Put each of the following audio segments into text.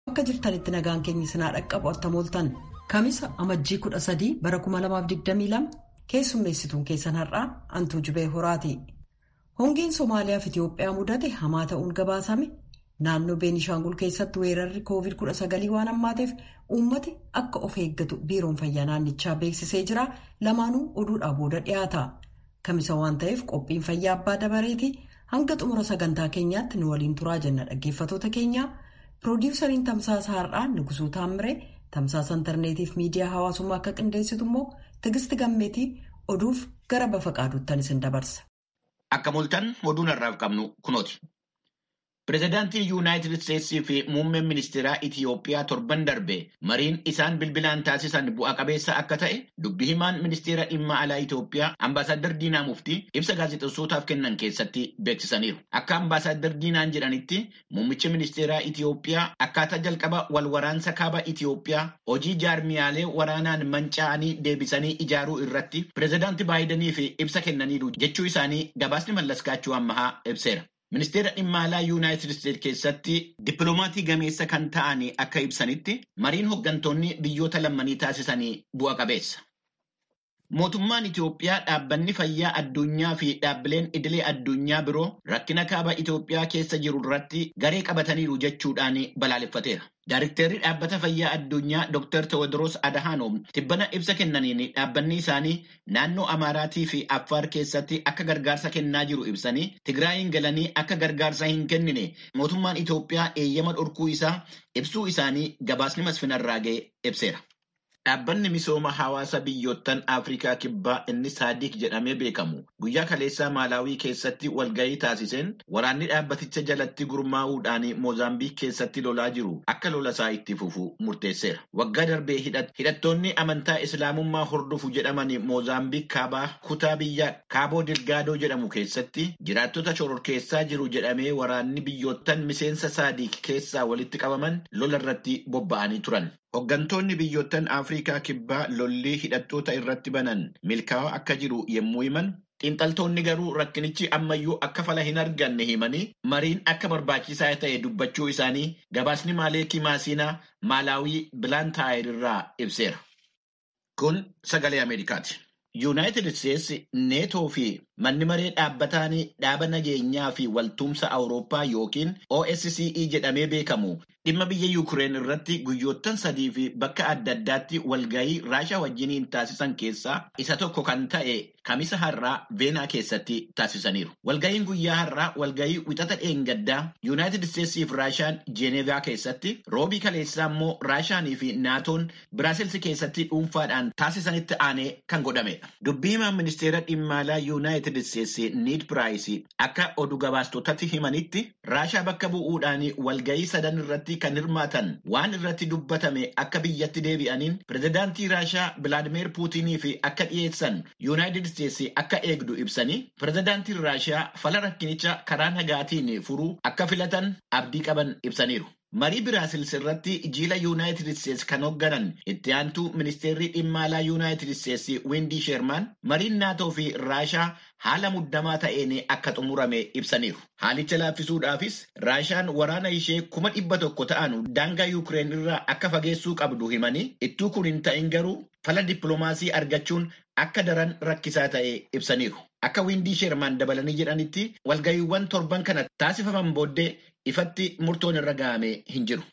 Akka jirtanitti nagaan keenya sinaa dhaqqabu attamooltan Kamisa Amajjii 13 bara 2022 keessummeessituun keessan har'aa Antuu Jubee Horaati. Hongeen Somaaliyaa fi Itiyoophiyaa mudate hamaa ta'uun gabaasame. Naannoo Beenishaangul keessatti weerarri COVID-19 waan hammaateef uummati akka of eeggatu biiroon fayyaa naannichaa beeksisee jira. Lamaanuu oduudhaa booda dhiyaata. Kamisa waan ta'eef qophiin fayyaa abbaa dabareeti. Hanga xumura sagantaa keenyaatti nu waliin turaa jenna dhaggeeffattoota keenya. Piroodyuusariin Tamsaasa Har'aa Nugusuu Taamiree, Tamsaasa Intarneetiif miidiyaa hawaasummaa akka qindeessitu immoo Tigisti Gammeetii oduuf gara bafa qaaduuttan isin dabarsa. Akka mooltan oduun har'aaf qabnu kunooti. Pireezidaantii Yuunaayitid Isteetsii fi muummeen ministeeraa Itiyoophiyaa torban darbe mariin isaan bilbilaan taasisan bu'a qabeessa akka ta'e dubbi himaan ministeera dhimma alaa Itiyoophiyaa Ambaasaadder Diinaa Muftii ibsa gaazexeessootaaf kennan keessatti beeksisaniiru. Akka Ambaasaadder Diinaan jedhanitti muummichi ministeeraa Itiyoophiyaa akkaataa jalqaba wal waraansa kaaba Itiyoophiyaa hojii jaarmiyaalee waraanaan manca'anii deebisanii ijaaruu irratti pireezidaantii Baayidaniif ibsa kennaniiru jechuu isaanii gabaasni Mallaskaachuu Ammahaa ibseera. Ministeera dhimma alaa Yuunaayitid Isteetsi keessatti dippiloomatii gameessa kan ta'an akka ibsanitti mariin hooggantoonni biyyoota lammanii taasisanii bu'a qabeessa. Mootummaan Itiyoophiyaa dhaabbanni fayyaa addunyaa fi dhaabbileen idilee addunyaa biroo rakkina kaaba Itiyoophiyaa keessa jiru irratti garee qabataniiru jechuudhaan balaaleffateera. Daarikteerri dhaabbata fayyaa addunyaa Dr. Tewoodiroos Adhaanoom tibbana ibsa kennaniin dhaabbanni isaanii naannoo Amaaraatii fi Affaar keessatti akka gargaarsa kennaa jiru ibsanii Tigraayin galanii akka gargaarsa hin kennine mootummaan Itiyoophiyaa eeyyama dhorkuu isaa ibsuu isaanii gabaasni Masfin Arraagee ibseera. Dhaabbanni misooma hawaasa biyyoottan Afrikaa kibbaa inni Saadiq jedhamee beekamu guyyaa kaleessaa Maalaawii keessatti walgahii taasiseen waraanni dhaabbaticha jalatti gurmaa'uudhaan Moozaambiik keessatti lolaa jiru akka lola isaa itti fufu murteesseera. Waggaa darbee hidhattoonni amantaa Islaamummaa hordofu jedhaman Moozaambiik kaabaa kutaa biyya Kaaboo Dilgaadoo jedhamu keessatti jiraattota shororkeessaa jiru jedhamee waraanni biyyoottan miseensa Saadiq keessaa walitti qabaman lola irratti bobba'anii turan. Hooggantoonni biyyoottan Afrikaa kibbaa lollii hidhattoota irratti banan milkaa'aa akka jiru yommuu himan, xiinxaltoonni garuu rakkinichi ammayyuu akka fala hin arganne himanii mariin akka barbaachisaa ta'e dubbachuu isaanii gabaasni Maaleekii Maasiinaa Maalaawii Bilaantaayir irraa ibseera. Kun sagalee Ameerikaati. Yuunaayitid Isteetsi neetoo fi manni maree dhaabbataan dhaaba nageenyaa fi waltumsa Awurooppaa yookiin OSCE jedhamee beekamu dhimma biyya Yuukireen irratti guyyoottan sadii fi bakka adda addaatti walgahii Raashaa wajjiniin taasisan keessaa isa tokko kan ta'e Kamisa har'aa Veenaa keessatti taasisaniiru. Walgahiin guyyaa har'aa walgahii wixata dheengaddaa Yuunaayitid Isteetsii fi Raashaan Jeenevaa keessatti, roobii kaleessaa immoo Raashaanii fi Naatoon Biraasels keessatti dhuunfaadhaan taasisanitti aanee kan godhamedha. Dubbii himaan ministeera dhimma alaa Yuunaayitid Isteetsi Niid Piraayis akka oduu gabaastotatti himanitti Raashaa bakka bu'uudhaan walgahii sadan irratti kan hirmaatan waan irratti dubbatame akka biyyatti deebi'aniin pirezidaantii Raashaa Bilaadimeer Puutinii fi akka dhiyeessan Yuunaayitid Isteetsi akka eegdu ibsanii pirezidaantiin Raashaa fala rakkinicha karaa nagaatiin furuu akka filatan abdii qaban ibsaniiru. Marii Biraasils irratti jiila Yuunaayitid Isteetsi kan hoogganan itti aantuu ministeerri dhimma alaa Yuunaayitid Isteetsi Windii Sheermaan mariin naatoo fi Raashaa haala muddamaa ta'een akka xumurame ibsaniiru. Haalicha laaffisuudhaafis Raashaan waraana ishee 100,000 ta'an daangaa Yuukireen irraa akka fageessuu qabdu himanii ittuu kun hin ta'in garuu fala dippiloomaasii argachuun akka daran rakkisaa ta'e ibsaniiru. Akka Windii Sheermaan dabalanii jedhanitti walgahiiwwan torban kana taasifaman booddee ifatti murtoon irra ga'ame hin jiru.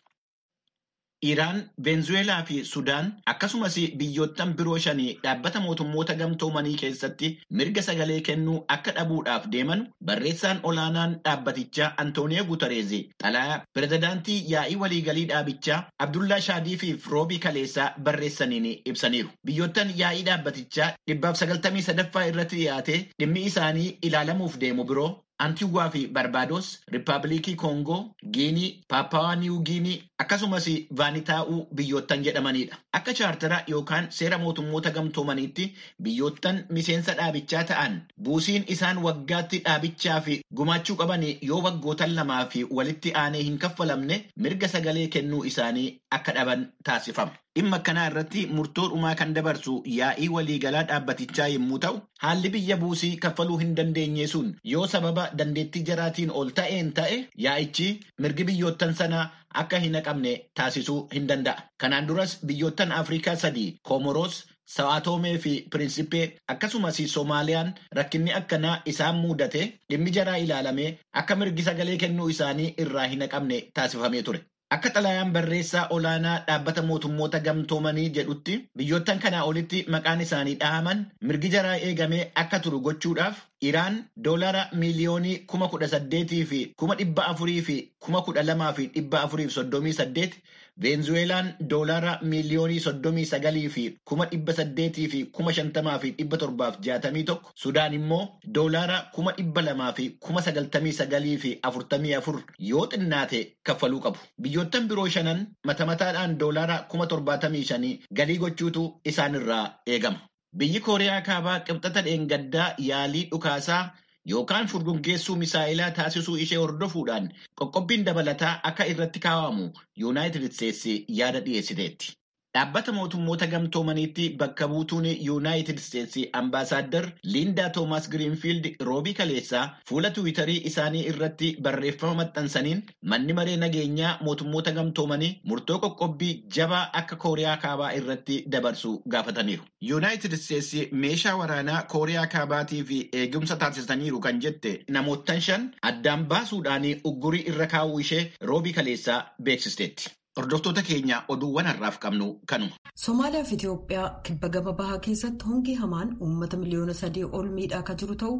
Iraan, Veenzuweelaa fi Sudaan akkasumas biyyoottan biroo shanii dhaabbata mootummoota gamtoomanii keessatti mirga sagalee kennuu akka dhabuudhaaf deeman barreessaan olaanaan dhaabbatichaa Antooniyo Gutereez xalayaa pirezidaantii yaa'ii waliigalii dhaabichaa Abdullaa Shaadii fi Roobii Kaleessaa barreessaniin ibsaniiru. Biyyoottan yaa'ii dhaabbatichaa 193ffaa irratti dhiyaate dhimmi isaanii ilaalamuuf deemu biroo Antiwaa fi Barbaados, Riippaabilikii Koongoo, Giinii, Paappawaa Niiw Giinii akkasumas Vaanitaa'uu biyyoottan jedhamanidha. Akka chaartara yookaan seera mootummoota gamtoomaniitti biyyoottan miseensa dhaabichaa ta'an buusiin isaan waggaatti dhaabichaa fi gumaachuu qaban yoo waggootan lamaa fi walitti aanee hin kaffalamne mirga sagalee kennuu isaanii akka dhaban taasifama. Dhimma akkanaa irratti murtoo dhumaa kan dabarsu yaa'ii waliigalaa dhaabbatichaa yommuu ta'u, haalli biyya buusii kaffaluu hin dandeenye sun yoo sababa dandeettii jaraatiin ol ta'een ta'e yaa'ichi mirgi biyyoottan sanaa akka hin haqamne taasisuu hin danda'a. Kanaan duras biyyoottan Afrikaa sadii Koomoroos, Sa'aatoomee fi Pirinsipee akkasumas Soomaaliyaan rakkinni akkanaa isaan mudate dhimmi jaraa ilaalamee akka mirgi sagalee kennuu isaanii irraa hin haqamne taasifamee ture. Akka xalayaan barreessaa olaanaa dhaabbata mootummoota gamtoomanii jedhutti biyyoottan kanaa olitti maqaan isaanii dhahaman mirgi jaraa eegamee akka turu gochuudhaaf Iraan doolara miiliyoonii 18,412,438, Veenzuweelaan doolara miiliyoonii 39,850,761, Sudaan immoo doolara 299,044 yoo xinnaate kaffaluu qabu. Biyyoottan biroo shanan mata mataadhaan doolara 75,000 galii gochuutu isaanirraa eegama. Biyyi Kooriyaa Kaabaa qibxata dheengaddaa yaalii dhukaasaa yookaan furguggeessuu misaa'ilaa taasisuu ishee hordofuudhaan qoqqobbiin dabalataa akka irratti kaa'amu Yuunaayitid Isteetsi yaada dhiyeessiteetti. Dhaabbata mootummoota gamtoomaniitti bakka buutuun Yuunaayitid Isteetsi ambaasaaddar Liindaa Toomaas Giriinfiild roobii kaleessaa fuula Tiwiitarii isaanii irratti barreeffama maxxansaniin manni maree nageenyaa mootummoota gamtoomanii murtoo qoqqobbii jabaa akka Kooriyaa Kaabaa irratti dabarsu gaafataniiru. Yuunaayitid Isteetsi meeshaa waraanaa Kooriyaa Kaabaatii fi eegumsa taasisaniiru kan jette namoottan shan addaan baasuudhaan uggurii irra kaa'uu ishee roobii kaleessaa beeksisteetti. Hordoftoota keenya oduuwwan har'aaf qabnu kanuma. Somaaliyaa fi Itoophiyaa kibba gama bahaa keessatti hongee hamaan uummata miliyoona 3 ol miidhaa akka jiru ta'u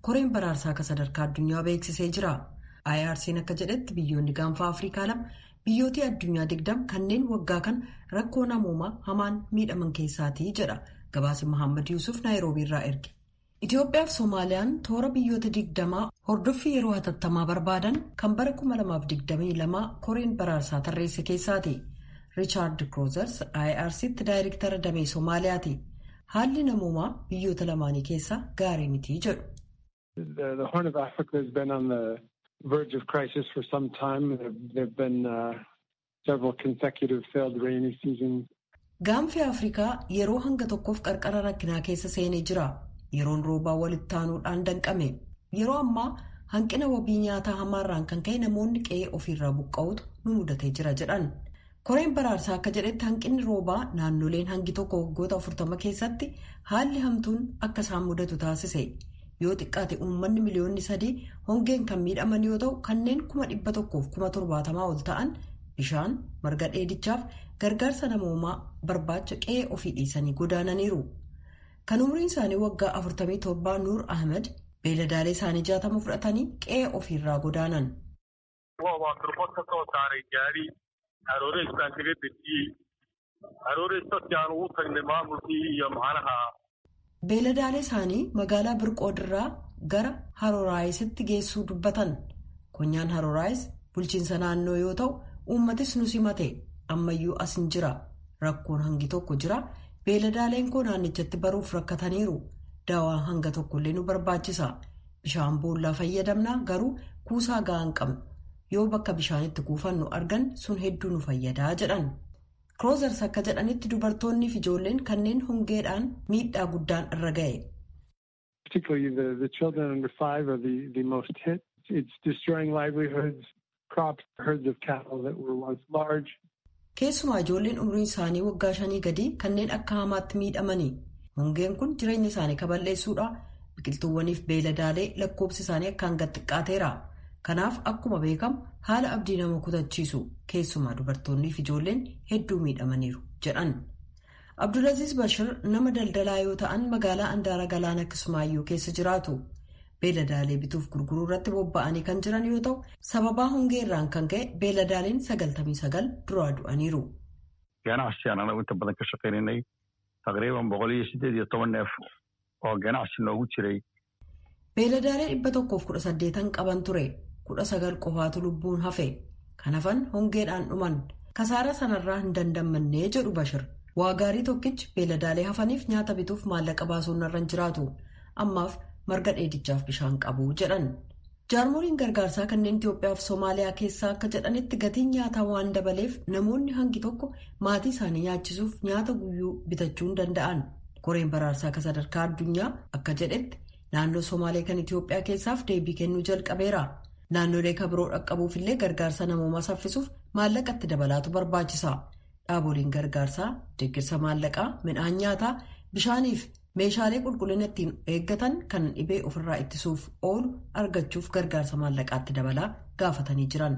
koreen baraarsaa akka sadarkaa addunyaa beeksisee jira. IRC'n akka jedhetti biyyoonni gaanfa Afrikaa lama biyyoota addunyaa 20 kanneen waggaa kana rakkoo namoomaa hamaan miidhaman keessaatii jedha gabaasa Muhammad Yuusuf Naayiroobii irraa erge. Itoophiyaa fi Somaaliyaan toora biyyoota 20 hordoffii yeroo hatattamaa barbaadan kan bara 2022 koreen baraarsaa tarreesse keessaati. Riichaard Kroozers IRC'tti daayirektara damee Somaaliyaati. Haalli namoomaa biyyoota lamaanii keessaa gaarii miti jedhu. The Horn of Africa has been on the verge of crisis for some time. There have been several consecutive failed rainy seasons. Gaanfi Afrikaa yeroo hanga tokkoof qarqara rakkinaa keessa seenee jira. Yeroon roobaa walitti aanuudhaan danqame. Yeroo ammaa hanqina wabii nyaataa hamaarraan kan ka'e namoonni qe'ee ofiirraa buqqa'utu nu mudatee jira jedhan. Koreen baraarsaa akka jedhetti hanqinni roobaa naannoleen hangi tokko waggoota 40 keessatti haalli hamtuun akka isaan mudatu taasise. Yoo xiqqaate uummanni miliyoonni 3 hongeen kan miidhaman yoo ta'u, kanneen 170,070 ol ta'an bishaan, marga dheedichaaf gargaarsa namoomaa barbaacha qe'ee ofii dhiisanii godaananiiru. Kan umriin isaanii waggaa 47 Nuur Ahmed beeladaalee isaanii 60 fudhatanii qe'ee ofiirraa godaanan. Waan durboota soo saaray gaari Harooreys baan kaga dejiyey. Harooreys dadkii aan ugu tagnay maamulkii iyo macnaha. Beeladaalee isaanii magaalaa Birqoodirraa gara Harooraayisitti geessuu dubbatan. Konyaan Harooraayis bulchiinsa naannoo yoo ta'u, uummatis nu simate. Ammayyuu as hin jira. Rakkoon hangi tokko jira. Beeladaaleen koo naannichatti baruuf rakkataniiru. Daawaan hanga tokkollee nu barbaachisa. Bishaan boollaa fayyadamna, garuu kuusaa gahaa hin qabnu. Yoo bakka bishaan itti kuufannu argan sun hedduu nu fayyadaa jedhan. Kroozers akka jedhanitti dubartoonni fi ijoolleen kanneen hongeedhaan miidhaa guddaan irra ga'e. Particularly the children under 5 are the most hit. It's destroying livelihoods, crops, herds of cattle that were once large. Keessumaa ijoolleen umriin isaanii waggaa 5 gadii kanneen akka hamaatti miidhamani. Hongeen kun jireenya isaanii kaballeessuudha. Biqiltuuwwaniif beeladaalee lakkoobsi isaanii akkaan gad xiqqaateera. Kanaaf akkuma beekamu haala abdii nama kutachiisu, keessumaa dubartoonni fi ijoolleen hedduu miidhamaniiru jedhan. Abdulaziz Bashir nama daldalaa yoo ta'an, magaalaa andaara galaana Kismaayyuu keessa jiraatu. Beeladaalee bituuf gurguruu irratti bobba'anii kan jiran yoo ta'u, sababaa hongee irraan kan ka'e beeladaaleen 99 duraa du'aniiru. Ganacsi aan anagu inta badan ka shaqaynanay taqriiban 118 neef oo ganacsi noogu jiray. Beeladaalee 118 qaban ture. 19 qofaatu lubbuun hafe. Kan hafan hongeedhaan dhuman. Kasaara sanarraa hin dandamannee jedhu Bashir. Waa gaarii tokkichi beeladaalee hafaniif nyaata bituuf maallaqa baasuun narra hin jiraatu. Ammaaf marga dheedichaaf bishaan qabu jedhan. Jaarmoliin gargaarsaa kanneen Itoophiyaa fi Somaaliyaa keessaa akka jedhanitti gatiin nyaataa waan dabaleef namoonni hangi tokko maatii isaanii nyaachisuuf nyaata guyyuu bitachuu hin danda'an. Koreen baraarsaa akka sadarkaa addunyaa akka jedhetti naannoo Somaalee kan Itoophiyaa keessaaf deebii kennuu jalqabeera. Naannolee kan biroo dhaqqabuuf illee gargaarsa namoomaa saffisuuf maallaqatti dabalaatu barbaachisa. Dhaaboliin gargaarsaa deeggarsa maallaqaa, midhaan nyaataa, bishaaniif meeshaalee qulqullina ittiin eeggatan kan dhibee ofirraa ittisuuf oolu argachuuf gargaarsa maallaqaatti dabalaa gaafatanii jiran.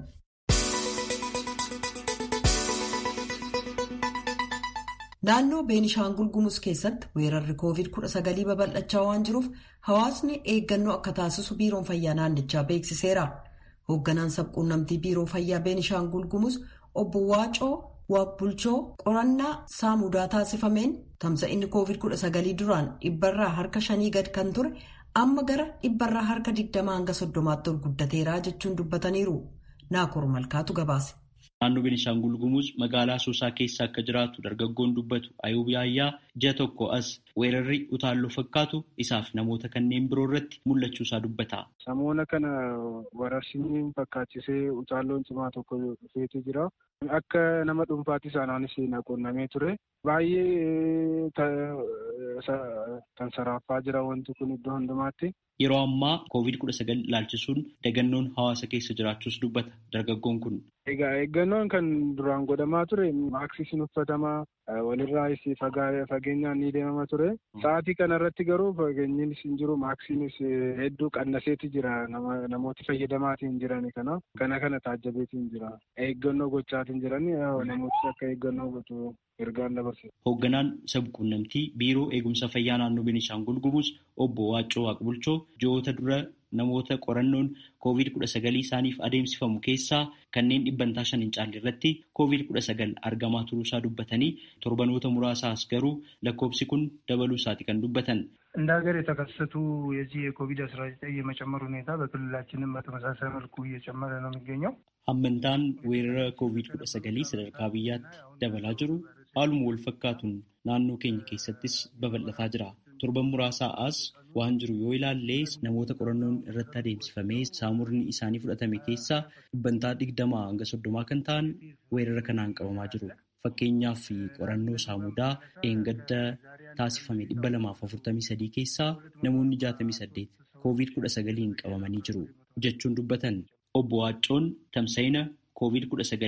Naannoo Beenishaangul Gumuz keessatti weerarri COVID-19 babal'achaa waan jiruuf hawaasni eeggannoo akka taasisu biiroon fayyaa naannichaa beeksiseera. Hoogganaan sabquunnamtii biiroo fayyaa Beenishaangul Gumuz obbo Waacoo Waaqbulchoo qorannaa saamudaa taasifameen tamsa'inni COVID-19 duraan 5% gad kan ture amma gara 20% hanga 30% ol guddateera jechuun dubbataniiru. Naakoor Malkaatu gabaase. Naannoo Beenishaangul Gumuz magaalaa Asoosaa keessa akka jiraatu dargaggoon dubbatu Ayuub Yaayyaa ji'a tokko as weerarri utaalloo fakkaatu isaaf namoota kanneen biroo irratti mul'achuu isaa dubbata. Samoona kana wararsiin fakkaachisee utaalloon cimaa tokko dhufeetu jira. Akka nama dhuunfaatti isaanaanis na qunnamee ture. Baay'ee tansaraaffaa jira wanti kun iddoo hundumaatti. Yeroo ammaa COVID-19 ilaalchisuun dagannoon hawaasa keessa jiraachuus dubbata dargaggoon kun. Egaa eeggannoon kan duraan godhamaa ture maaksiin uffatamaa walirraas fageenyaan ni deemama ture. Sa'aatii kanarratti garuu fageenyiinis hin jiru maaksiinis hedduu qannaseeti jira namooti fayyadamaatiin jiran kana kana taajjabeetiin jira. Eeggannoo gochaatiin jiran namooti akka eeggannoo godhu ergaan dabarse. Hoogganaan sabquunnamtii biiroo eegumsa fayyaa naannoo Beenishaangul Gumuz obbo Waaccoo Waaqbulchoo ji'oota dura namoota qorannoon COVID-19 isaaniif adeemsifamu keessaa kanneen 5% hin caalle irratti COVID-19 argamaa turuusaa dubbatanii torbanoota muraasaas garuu lakkoobsi kun dabaluu isaati kan dubbatan. እንደ ሀገር የተከሰቱ የዚህ የኮቪድ-19 የመጨመር ሁኔታ በክልላችንም በተመሳሳይ መልኩ እየጨመረ ነው የሚገኘው። Hammantaan weerara COVID-19 sadarkaa biyyaatti dabalaa jiru haaluma wal fakkaatuun naannoo keenya keessattis babal'ataa jira. Torban muraasaa as waan jiru yoo ilaalle namoota qorannoon irratti adeemsifamee saamurni isaanii fudhatame keessaa 20% hanga 30% kan ta'an weerara kanaan qabamaa jiru. Fakkeenyaaf qorannoo saamudaa dheengadda taasifame 243 keessaa namoonni 68 COVID-19 qabamanii jiru jechuun dubbatan. Obbo Waaccoon tamsa'ina COVID-19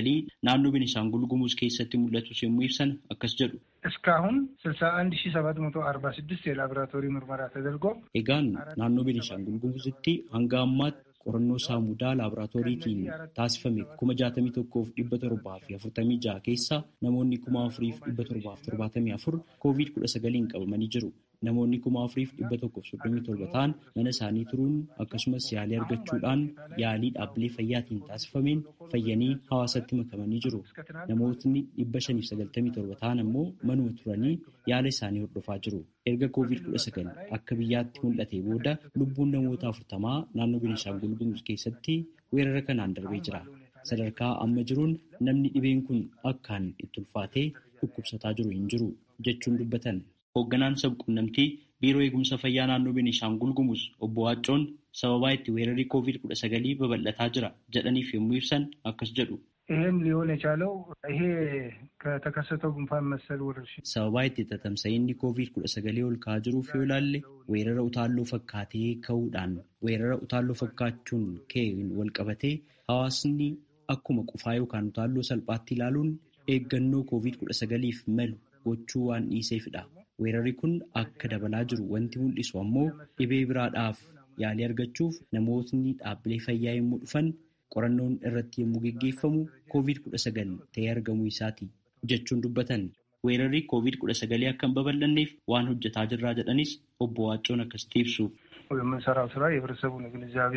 naannoo Beenishaangul Gumuz keessatti mul'atus yommuu ibsan akkas jedhu. እስካሁን 61746 የላቦራቶሪ ምርመራ ተደርጎ Egaan naannoo Beenishaangul Gumuzitti hanga ammaatti qorannoo saamudaa laaboraatooriitiin taasifame 61,746 keessaa namoonni 4,774 COVID-19 qabamanii jiru. Namoonni 4,137 ta'an mana isaanii turuun akkasumas yaalii argachuudhaan yaalii dhaabbilee fayyaatiin taasifameen fayyanii hawaasatti makamanii jiru. Namootni 597 ta'an ammoo manuma turanii yaala isaanii hordofaa jiru. Erga COVID-19 akka biyyaatti mul'ate booda lubbuun namoota 40 naannoo Beenishaangul Gumuz keessatti weerara kanaan darbee jira. Sadarkaa amma jiruun namni dhibeen kun akkaan itti ulfaatee dhukkubsataa jiru hin jiru jechuun dubbatan. Hoogganaan sabquunnamtii biiroo eegumsa fayyaa naannoo Beenishaangul Gumuz obbo Waaccoon sababaa itti weerarri COVID-19 babal'ataa jira jedhaniif yommuu ibsan akkas jedhu. ይህም ሊሆን የቻለው ይሄ ከተከሰተው ጉንፋን መሰል ወረርሽኝ Sababaa itti tatamsa'inni COVID-19 ol ka'aa jiruuf yoo ilaalle weerara utaalloo fakkaatee ka'uudhaan weerara utaalloo fakkaachuun ka'een wal qabatee hawaasni akkuma qufaa yookaan utaalloo salphaatti ilaaluun eeggannoo COVID-19f malu gochuu waan dhiiseefidha. Weerarri kun akka dabalaa jiru wanti mul'isu ammoo dhibee biraadhaaf yaalii argachuuf namootni dhaabbilee fayyaa yommuu dhufan qorannoon irratti yommuu geggeeffamu COVID-19 ta'ee argamuu isaati jechuun dubbatan. Weerarri COVID-19 akka hin babal'anneef waan hojjetaa jirraa jedhanis obbo Waaccoon akkasitti ibsu. የምንሰራው ስራ የህብረተሰቡን ግንዛቤ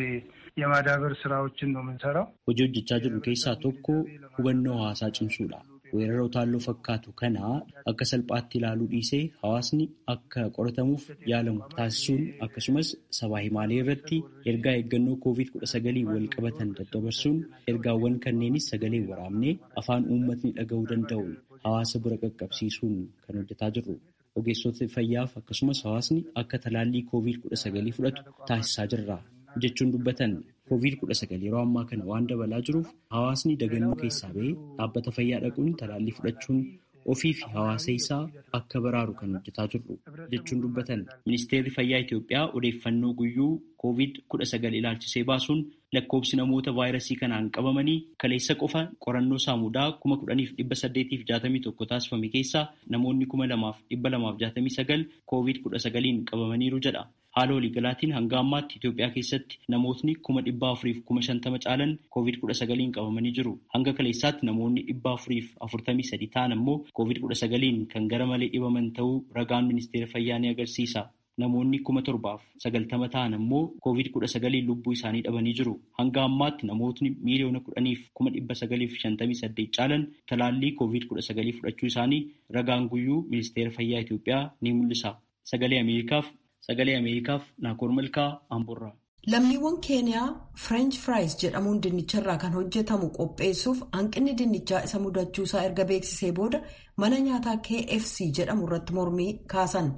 የማዳበር ስራዎችን ነው የምንሰራው። Hojii hojjechaa jirru keessaa tokko hubannoo hawaasaa cimsuudha. Weerara utaalloo fakkaatu kana akka salphaatti ilaaluu dhiisee hawaasni akka qoratamuuf yaalamu taasisuun akkasumas sabaa himaalee irratti ergaa eeggannoo COVID-19 wal qabatan daddabarsuun ergaawwan kanneenis sagalee waraabnee afaan uummatni dhaga'uu danda'uun hawaasa bira qaqqabsiisuun kan hojjetaa jirru. Ogeessota fayyaaf akkasumas hawaasni akka talaallii COVID-19 fudhatu taasisaa jirra jechuun dubbatan. Covid-19 yeroo ammaa kana waan dabalaa jiruuf hawaasni dagannoo keessaa ba'ee dhaabbata fayyaa dhaquun talaallii fudhachuun ofii fi hawaasa isaa akka baraaru kan hojjetaa jirru jechuun dubbatan. Ministeerri Fayyaa Itoophiyaa odeeffannoo guyyuu Covid-19 ilaalchisee baasuun lakkoobsi namoota vaayirasii kanaan qabamanii kaleessa qofa qorannoo saamudaa 10,861 taasifame keessaa namoonni 2,269 Covid-19 qabamaniiru jedha. Haala waliigalaatiin hanga ammaatti Itoophiyaa keessatti namootni 450,000 caalan Covid-19 qabamanii jiru. Hanga kaleessaatti namoonni 443 ta'an ammoo Covid-19 kan gara malee dhibaman ta'uu ragaan ministeera fayyaa ni agarsiisa. Namoonni 7,090 ta'an ammoo Covid-19 lubbuu isaanii dhabanii jiru. Hanga ammaatti namootni 10,958,000 caalan talaallii Covid-19 fudhachuu isaanii ragaan guyyuu ministeera fayyaa Itoophiyaa ni mul'isa. Sagalee Ameerikaaf Naakoor Malkaa Amboorraa. Lammiiwwan Keeniyaa French fries jedhamuun dinnicharraa kan hojjetamu qopheessuuf hanqinni dinnichaa isa mudachuusaa erga beeksisee booda mana nyaataa KFC jedhamu irratti mormii kaasan.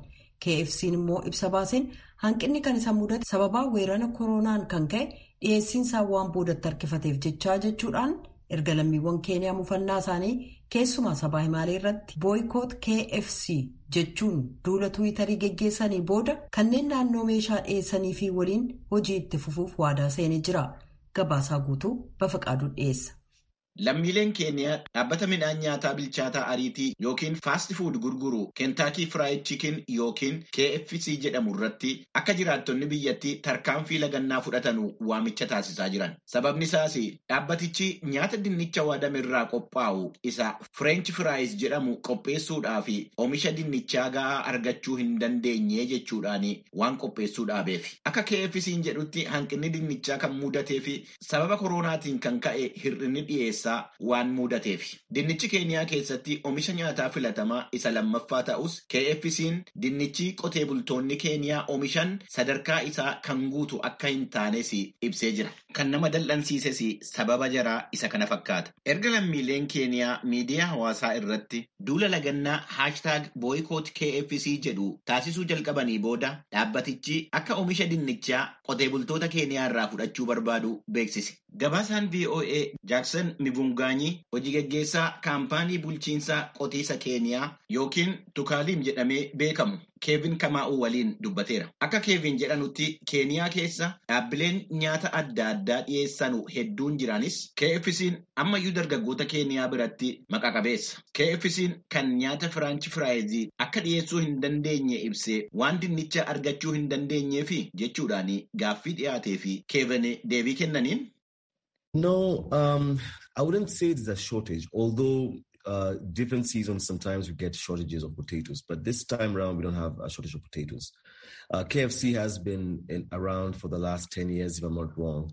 KFC'n immoo ibsa baaseen hanqinni kan isa mudate sababaa weerara koronaan kan ka'e dhiyeessiinsaa waan boodatti harkifateef jechaa jechuudhaan erga lammiiwwan Keeniyaa mufannaa isaanii keessumaa sabaa himaalee irratti booyikoot KFC jechuun duula tuwitarii geggeessanii booda kanneen naannoo meeshaa dhiyeessanii fi waliin hojii itti fufuuf waadaa seenee jira. Gabaasaa guutuu Bafaqaaduu dhiyeessa. Lammiileen Keeniyaa dhaabbata midhaan nyaataa bilchaataa ariitii yookiin faasti fuud gurguru Keentaakii Firaayid Chikin yookiin KFC jedhamu irratti akka jiraattonni biyyattii tarkaanfii lagannaa fudhatanu waamicha taasisaa jiran. Sababni isaas dhaabbatichi nyaata dinnicha waadame irraa qophaa'u isa French Fries jedhamu qopheessuudhaa fi oomisha dinnichaa gahaa argachuu hin dandeenye jechuudhaan waan qopheessuu dhaabeef. Akka KFC'n jedhutti hanqinni dinnichaa kan mudatee fi sababa koronaatiin kan ka'e hir'inni dhiyeessa waan mudateef. Dinnichi Keeniyaa keessatti oomisha nyaataa filatamaa isa lammaffaa ta'us KFC'n dinnichi qotee bultoonni Keeniyaa oomishan sadarkaa isaa kan guutu akka hin taanes ibsee jira. Kan nama dallansiises sababa jaraa isa kana fakkaata. Erga lammiileen Keeniyaa miidiyaa hawaasaa irratti duula lagannaa haashtaag booyikoot KFC jedhu taasisuu jalqabanii booda dhaabbatichi akka oomisha dinnichaa qotee bultoota Keeniyaa irraa fudhachuu barbaadu beeksise. Gabaasaan VOA Jaaksan Mivungaanyi hojii geggeessaa kaampaanii bulchiinsaa qotiisa Keeniyaa yookiin Tukaaliim jedhamee beekamu Keevin Kamaa'uu waliin dubbateera. Akka Keevin jedhanutti Keeniyaa keessa dhaabbileen nyaata adda addaa dhiyeessanu hedduun jiraanis KFC'n ammayyuu dargaggoota Keeniyaa biratti maqa qabeessa. KFC'n kan nyaata Firaanchi Firaayizii akka dhiyeessuu hin dandeenye ibsee waan dinnicha argachuu hin dandeenyeefi jechuudhaan gaaffii dhiyaatee fi Keevin deebii kennaniin. No, I wouldn't say there's a shortage, although different seasons sometimes we get shortages of potatoes, but this time around we don't have a shortage of potatoes. KFC has been around for the last 10 years, if I'm not wrong.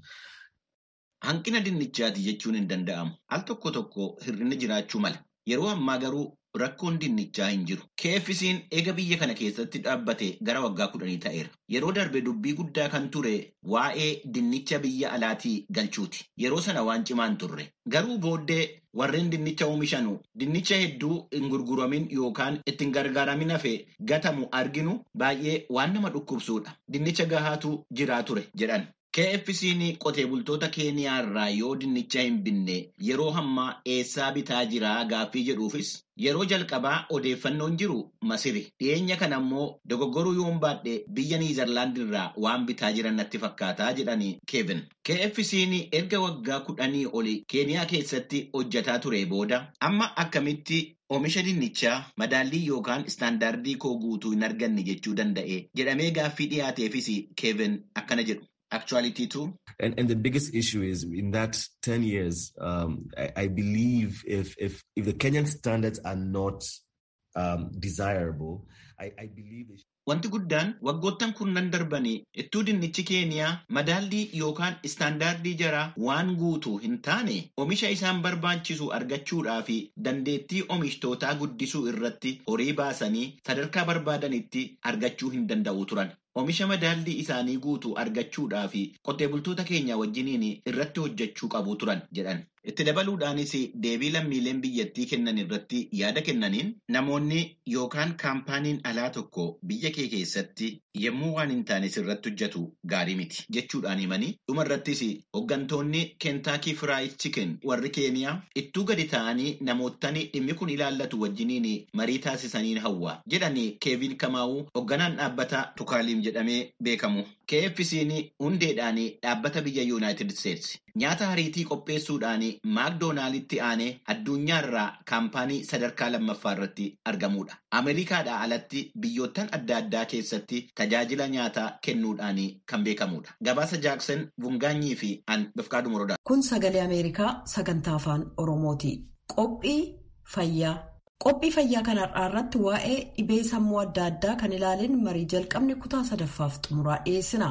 Hanqina dinnichaati jechuun hin danda'amu. Al tokko tokko hir'inni jiraachuu mala. Yeroo ammaa garuu rakkoon dinnichaa hin jiru. KFC'n eega biyya kana keessatti dhaabbate gara waggaa 10 ta'eera. Yeroo darbe dubbii guddaa kan ture waa'ee dinnicha biyya alaatii galchuuti. Yeroo sana waan cimaan turre. Garuu booddee warreen dinnicha oomishanu dinnicha hedduu hin gurguramin yookaan ittiin gargaaramin hafe gatamu arginu baay'ee waan nama dhukkubsuudha. Dinnicha gahaatu jiraa ture jedhan. KFC'n qotee bultoota Keeniyaa irraa yoo dinnicha hin binne yeroo hammaa eessaa bitaa jiraa gaaffii jedhuufis yeroo jalqabaa odeeffannoon jiru Masiri. Dhiyeenya kana immoo dogoggoruu yoon baadhe biyya Niizerlaand irraa waan bitaa jiran natti fakkaataa jedhani Keevin. KFC'n erga waggaa 10 oli Keeniyaa keessatti hojjetaa ture booda amma akkamitti oomisha dinnichaa madaallii yookaan istaandaardii koo guutuu hin arganne jechuu danda'e jedhamee gaaffii dhiyaateefis Keevin akkana jedhu. Actuality too. And the biggest issue is in that 10 years, I believe if the Kenyan standards are not desirable, I believe. Wanti guddaan waggoottan kurnan darbanii ittuu dinnichi Keeniyaa madaallii yookaan istaandaardii jaraa waan guutuu hin taane oomisha isaan barbaachisu argachuudhaa fi dandeettii oomishtootaa guddisuu irratti horii baasanii sadarkaa barbaadanitti argachuu hin danda'u turan. Oomisha madaallii isaanii guutuu argachuudhaa fi qotee bultoota keenya wajjiniin irratti hojjechuu qabu turan jedhan. Itti dabaluudhaanis deebii lammiileen biyyattii kennan irratti yaada kennaniin namoonni yookaan kaampaaniin alaa tokko biyya kee keessatti yommuu waan hin taane sirratti hojjetu gaarii miti jechuudhaan himanii dhumarrattis hooggantoonni Keentaakii Firaayid Chicken warri Keeniyaa ittuu gadi ta'anii namoottan dhimmi kun ilaallatu wajjiniin marii taasisaniin hawwa jedhanii Keevin Kamaa'uu hoogganaan dhaabbata Tukaaliim jedhamee beekamu. KFC'n hundeedhaan dhaabbata biyya Yuunaayitid Isteetsi. Nyaata hariitii qopheessuudhaan maakdoonaalitti aanee addunyaarraa kaampaanii sadarkaa lammaffaa irratti argamudha. Ameerikaadhaa alatti biyyoottan adda addaa keessatti tajaajila nyaataa kennuudhaan kan beekamudha. Gabaasa Jaaksan Vungaanyii fi An Bifqaadu Morodaa. Kun sagalee Ameerikaa sagantaa afaan Oromooti. Qophii fayyaa. Qophii fayyaa kanarraa irratti waa'ee dhibee sammuu adda addaa kan ilaaleen marii jalqabne kutaa sadaffaaf xumuraa dhiyeessina.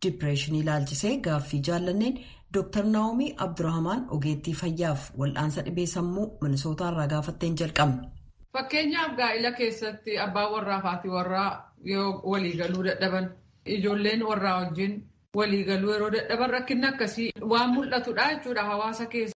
Dipireeshinii ilaalchisee gaaffii jaallanneen Dr. Naa'omii Abdurrahamaan ogeettii fayyaaf wal'aansa dhibee sammuu Minisootaarraa gaafatteen jalqabne. Fakkeenyaaf gaa'ila keessatti abbaan warraa fi haati warraa yoo waliigaluu dadhaban ijoolleen warraa wajjin waliigaluu yeroo dadhaban rakkinni akkasii waan mul'atudha jechuudha hawaasa keessa.